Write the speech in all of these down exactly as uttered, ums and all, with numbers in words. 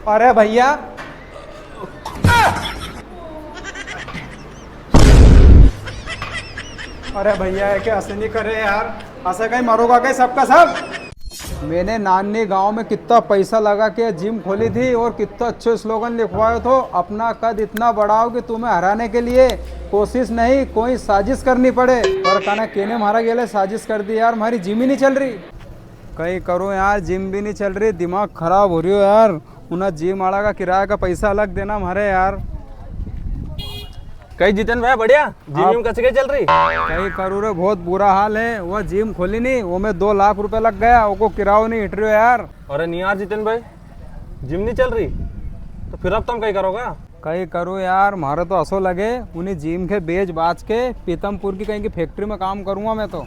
अरे भैया, अरे भैया, ये क्या ऐसे नहीं करे यार, ऐसे कहीं मरोगा कहीं सबका सब। मैंने नानी गांव में कितना पैसा लगा के जिम खोली थी और कितना अच्छे स्लोगन लिखवायो थो, "अपना कद इतना बढ़ाओ कि तुम्हें हराने के लिए कोशिश नहीं, कोई साजिश करनी पड़े।" पर काना केने म्हारा गेले साजिश कर दी यार, म्हारी जिम ही नहीं चल रही। कई करूँ यार, जिम भी नहीं चल रही, दिमाग खराब हो रही हो यार। उन्हें जिम वाला का किराया का पैसा अलग देना म्हारे यार। कई जितेन भाई, बढ़िया? जिम हाँ। विम कैसे, कई चल रही? कई करूँ रे, बहुत बुरा हाल है। वो जिम खोली नी, वो में दो लाख रुपया लग गया, वो को किरायो नहीं हिट रह्यो यार। अरे नहीं यार जितेन भाई, जिम नहीं चल रही, तो फिर अब तुम कई करोगा? कई करूँ यार, म्हारे तो असो लगे, उन्हीं जिम के बेच बाच के पीतमपुर की कहीं की फैक्ट्री में काम करूँगा मैं तो।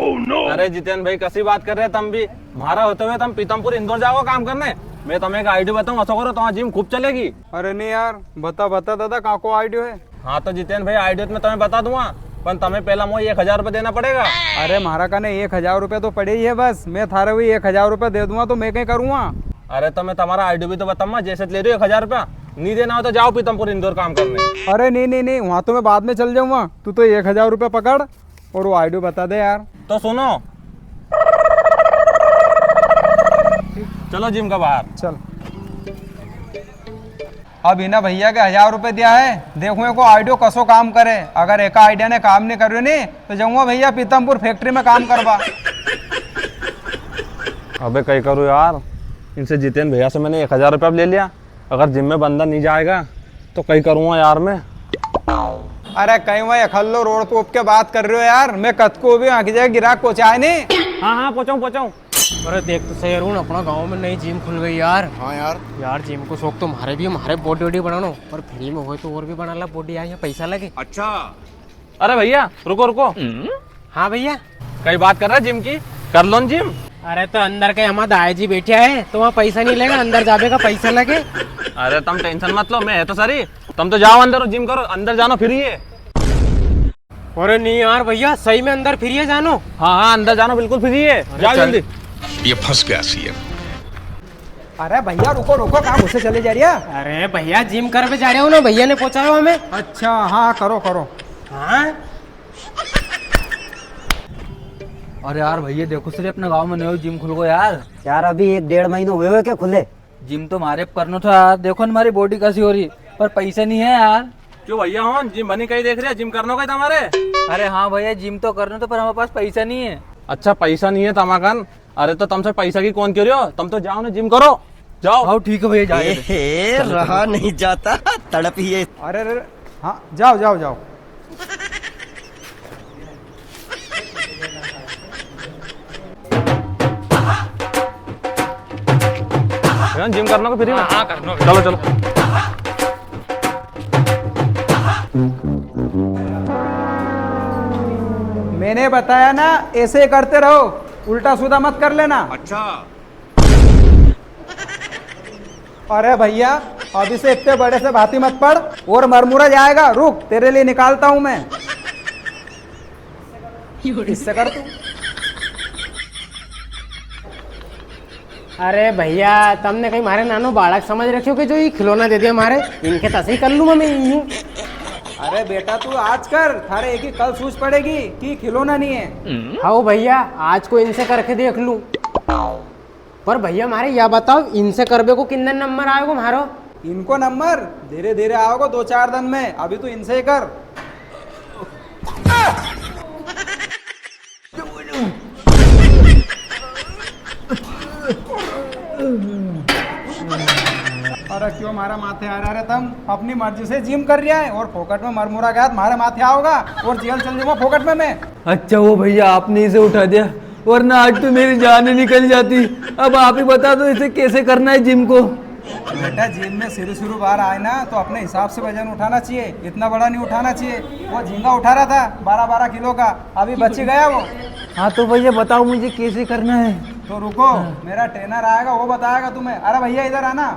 अरे जितेन भाई, कसी बात कर रहे तम भी? म्हारा होते हुए तम पीतमपुर इंदौर जाओगा काम करने? मैं तमें एक आइडिया बताऊँ, असो करो, तुम्हारी जिम खूब चलेगी। अरे नहीं यार, बता, बता दादा, कां को आइडियो है? हाँ तो जितेन भाई, आइडियो तो मैं तमें बता दूंगा, पण तमें पहला मोए एक हजार रुपया देना पड़ेगा। अरे, म्हारा कने एक हजार रुपया तो पड़े ही है बस, मैं थारे वही एक हजार रुपया दे दूंगा, तो मैं कई करूंगा? अरे, तो मैं तमारा आइडियो भी तो बताऊंगा, जैसे ले रही हो एक हजार रुपया, नहीं देना हो तो जाओ पीतमपुर इंदौर काम करने। अरे नहीं, नहीं, नहीं, वहाँ तो मैं बाद में चल जाऊंगा, तू तो एक हजार रुपया पकड़ और वो आइडियो बता दे यार। तो सुनो, चलो जिम का बाहर। चल। अब इना भैया के हजार रुपए दिया है, देखूं एको आइडियो कसो काम करे। अगर एका आइडिया ने काम नहीं करियो नी, तो जाऊंगा भैया पीतमपुर फैक्ट्री में काम करवा। अबे कई करूँ यार, इनसे जितेन भैया से मैंने एक हजार रुपया ले लिया, अगर जिम में बंदा नहीं जाएगा तो कई करूँगा यार मैं। अरे कई वही अखल्लो रोड पे उप के बात कर रहे हो यार, मैं कतको भी आके जाए गिराक पहुंचाए नहीं। हाँ हाँ, पहुंचाऊं पहुंचाऊं। अरे देख तो सही अरुण, अपना गांव में नई जिम खुल गई यार। हाँ यार। यार जिम को शौक तो म्हारे भी, म्हारे बॉडी वॉडी बनानो, पर फ्री में होए तो और भी बना ला बॉडी यार, यहाँ पैसा लगे। अच्छा। अरे भैया रुको रुको। हाँ भैया। कई बात कर रहा है जिम की, कर लो न जिम। अरे तो अंदर के हमारा दाई जी बैठा है तो वहाँ पैसा नहीं लेगा, अंदर जावे का पैसा लगे। अरे तम टेंशन मत लो, मैं है तो सरी, तम तो जाओ अंदर और जिम करो, अंदर जानो फ्री है। अरे नहीं यार भैया, सही में अंदर फ्री है जानो? हाँ हाँ, अंदर जानो बिल्कुल फ्री है। अरे जाओ चल। जल्दी। ये फंस गया सीएम। अरे भैया रुको रुको, कहाँ घुसे चले जा रही है? अरे भैया जिम करवे जा रहे हो ना, भैया ने पहुंचायो हमें। अच्छा हाँ, करो करो। हाँ। अरे यार भैया देखो सर, अपने गांव में नयो जिम खुल गो यार। यार अभी एक डेढ़ महीनो हुए हुए क्या खुले? जिम तो म्हारे करनो था यार, देखो ना म्हारी बॉडी कसी हो रही, पर पैसा नहीं है यार। क्यों भैया, हो जिम बनी कई देख रहे, जिम करनो कई तमारे? अरे हाँ भैया, जिम तो करनो तो, पर हमारे पास पैसा नहीं है। अच्छा, पैसा नहीं है तमाकन? अरे तो तमसे पैसा की कौन कह रही हो, तम तो जाओ ना, जिम करो, जाओ। हाँ ठीक है भैया, जाए। ए, रहा नहीं जाता, तड़प ही है। अरे अरे, हाँ जाओ जाओ जाओ। भैया, जिम करना को फ्री में? हाँ, हाँ, करना। चलो, चलो। मैंने बताया ना, ऐसे करते रहो, उल्टा सीधा मत कर लेना। अच्छा। अरे भैया, अभी से इतने बड़े से भाती मत पड़, और मरमुरा जाएगा। रुक, तेरे लिए निकालता हूँ मैं। इससे कर तू। अरे भैया, तमने कई म्हारे नानो बालक समझ रख्यो कि जो ये खिलौना दे दिया म्हारे, इनके तो ऐसे ही कर लूँ मैं यूं। अरे बेटा, तू आज कर, थारे एक ही कल सूझ पड़ेगी कि खिलौना नहीं है। हाँ भैया, आज को इनसे करके देख लूँ। पर भैया, म्हारे या बताओ, इनसे करबे को कितना नंबर आएगो म्हारो? इनको नंबर धीरे धीरे आओगे दो चार दिन में, अभी तू इनसे ही कर। अरे क्यों म्हारा माथे आ रहा रे तम? अपनी मर्जी से जिम कर रिया है और फोकट में मरमुरा गया तो म्हारे माथे आओगा और जेल चल जाऊंगा फोकट में मैं। अच्छा वो भैया, आपने इसे उठा दिया, वरना आज तो मेरी जान ही निकल जाती। अब आप ही बता दो इसे कैसे करना है जिम को। बेटा, जिम में शुरू शुरू बार आए ना, तो अपने हिसाब से वजन उठाना चाहिए, इतना बड़ा नहीं उठाना चाहिए। वो झींगा उठा रहा था बारह बारह किलो का, अभी बच ही गया वो। हाँ तो भैया बताओ मुझे कैसे करना है। तो रुको, हाँ। मेरा ट्रेनर आएगा, वो बताएगा तुम्हें। अरे भैया इधर आना।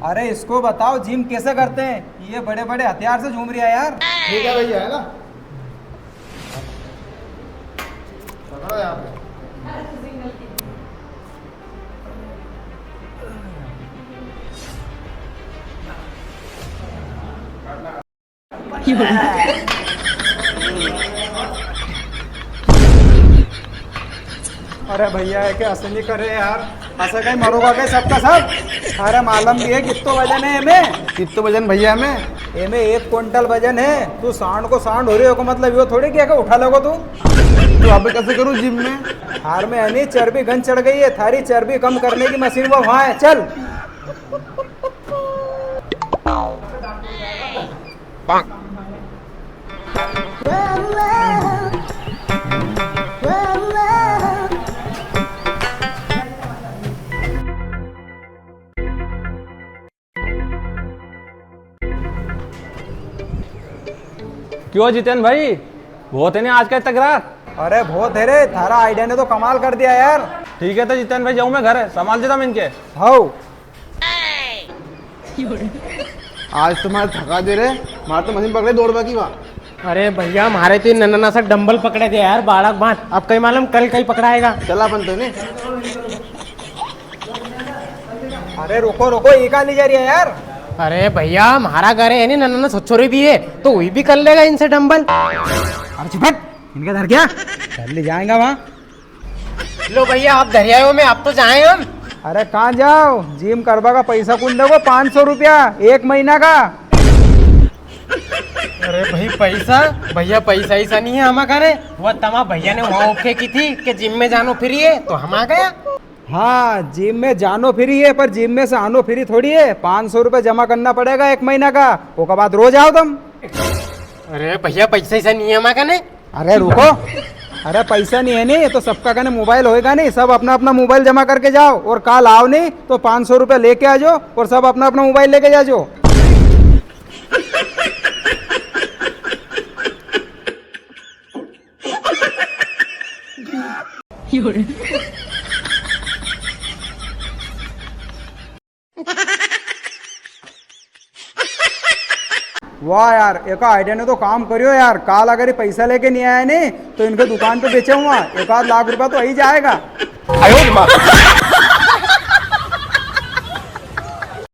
अरे इसको बताओ जिम कैसे करते हैं, ये बड़े बड़े हथियार से झूम रिया है यार। ठीक है भैया, है ना? अरे भैया, ये क्या ऐसे नहीं करे यार, ऐसा कहीं मरोगा क्या सबका सब? अरे मालूम भी है कित्तो वजन है एमे? कित्तो वजन भैया एमे? एमे एक कुंटल वजन है। तू सांड को सांड हो रही हो, को मतलब यो थोड़ी क्या उठा लोगो तू। तो अब कैसे करूँ जिम में? थार में है नी चर्बी गंज चढ़ गई है, थारी चर्बी कम करने की मशीन वो वहाँ है, चल। क्यों जितेन भाई, बहुत है नी आज का तकरार? अरे बहुत है रे, थारा आइडिया ने तो कमाल कर दिया यार। ठीक है तो जितेन भाई, जाऊँ मैं घर, संभाल देता मैं इनके। हाउ। आज तो मारे थका दे रे, मारे तो मशीन पकड़े दौड़बा की वां। अरे भैया, मारे तो ये नन्ना सा डंबल पकड़े दे यार, बालक बांध। अब कई मालूम कल कई पकड़ाएगा। चला अपन तो ने। अरे रुको रुको, ये कहाँ ले जा रही है यार? अरे भैया, मारा घर है नी, नन्ना छोरा छोरी भी है, तो वही भी कर लेगा इनसे डंबल। अरे चुप हट, इनका घर क्या? घर ले जाएगा वहाँ। लो भैया, आप धर आयो में, आप तो जाए हम। अरे कहाँ जाओ, जिम करवा का पैसा कौन देगो? पाँच सौ रुपया एक महीना का। अरे भाई पैसा, भैया पैसा ऐसा नहीं है हमारे घरे। वो तमा भैया ने वहाँ ओके की थी कि जिम में जानो फ्री है, तो हम आ गया। हाँ, जिम में जानो फ्री है, पर जिम में से आनो फ्री थोड़ी है। पाँच सौ रुपया जमा करना पड़ेगा एक महीना का, ओका बाद रोज आओ तुम। अरे भैया, पैसा ऐसा नहीं है हमारे कने। अरे रुको, अरे पैसा नहीं है नी, तो सबका कने मोबाइल होएगा नी, सब अपना अपना मोबाइल जमा करके जाओ और काल आओ नी तो पाँच सौ रुपया लेके आ जाओ और सब अपना अपना मोबाइल लेके जा जाओ। वाह यार, एका आइडिया ने तो काम करियो यार। काल अगर ये पैसा लेके नहीं आया नी, तो इनके दुकान पे बेचे हुआ एक आध लाख रुपया तो आई जाएगा। आयो रे माँ।